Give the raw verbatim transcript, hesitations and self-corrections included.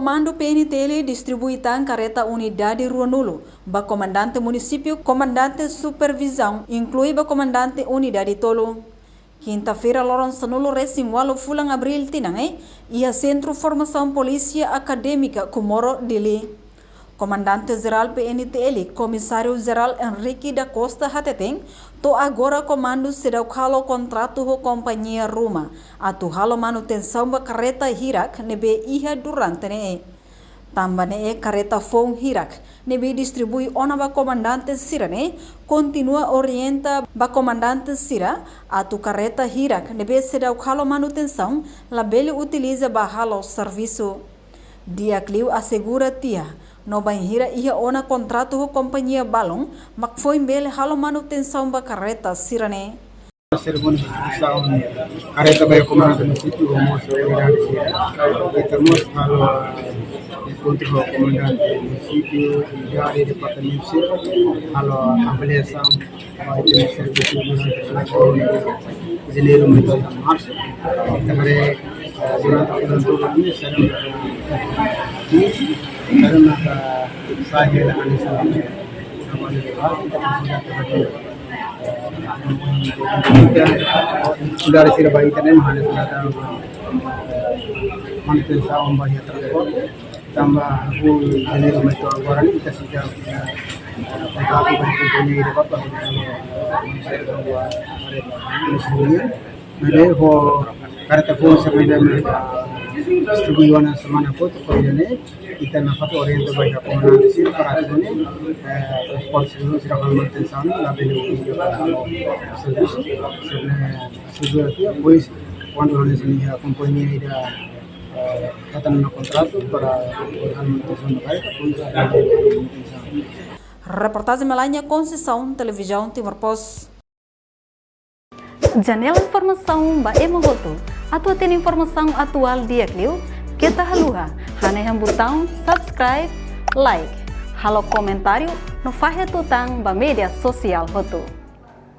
Komandu P N T L distribui tan kareta unidade ruanulu ba komandante munisípiu, komandante supervizaun, inklui ba komandante unidade tolu. Kinta-feira, loron sanulu resin ualu fulan Abríl tinan ne'e, iha Sentru Formasaun Polísia Akadémika Comoro, Dili. Komandante Jerál P N T L, Komisáriu Jerál Henrique da Costa hateten, to'o agora komandu seidauk halo kontratu ho kompañia ruma atu halo manutensaun ba kareta hirak ne'ebé iha durante ne'e. Tanba ne'e kareta foun hirak ne'ebé distribui ona ba komandante sira-ne'e kontinua orienta ba komandante sira atu kareta hirak ne'ebé seidauk halo manutensaun labele utiliza ba halo servisu. Di'ak liu asegura tiha, no bainhira iha ona kontratu ho kompañia balun, mak foin bele halo manutensaun ba kareta sira-ne'e. Sermon sa kareta ba komandante munisípiu, mós unidade sira. Ita mós halo enkontru ho komandante munisípiu, unidade, departamentu sira, halo avaliasaun ba ita-nia servisu durante semana, janeiru mai to'o marsu. Ita haree, eh, durante fulan tolu ne'e, sira, sira maka sai hela hanesan traballu de base, ita presiza traballu. Ita, unidade sira ba ita ne'e, hanesan ita manutensaun ba iha transporte. Tanba janeiru mai to'o agora ne'e ita seidauk, eh, kontratu ba kompañia ida ba, eh, maibé ho kareta foun sira ne'ebé distribui ona semana kotuk, ko'alia ne'e, ita nafatin orienta ba iha komandante sira para atu nune'e, eh, transporte sira, sira halo manutensaun, labele uza para halo servisu, sira-ne'e asegura tiha, depois, kuandu hanesan iha kompañia ida, eh, hetan ona kontratu para halo manutensaun ba kareta, depois, halo manutensaun. Reportajen Melania Conceição, Televizaun Timor Post. Janela informasaun ba ema hotu. Atu hatene informasaun atuál di'ak liu, keta haluha hanehan butaun subscribe, like, halo komentáriu no fahe tutan ba média sosiál hotu.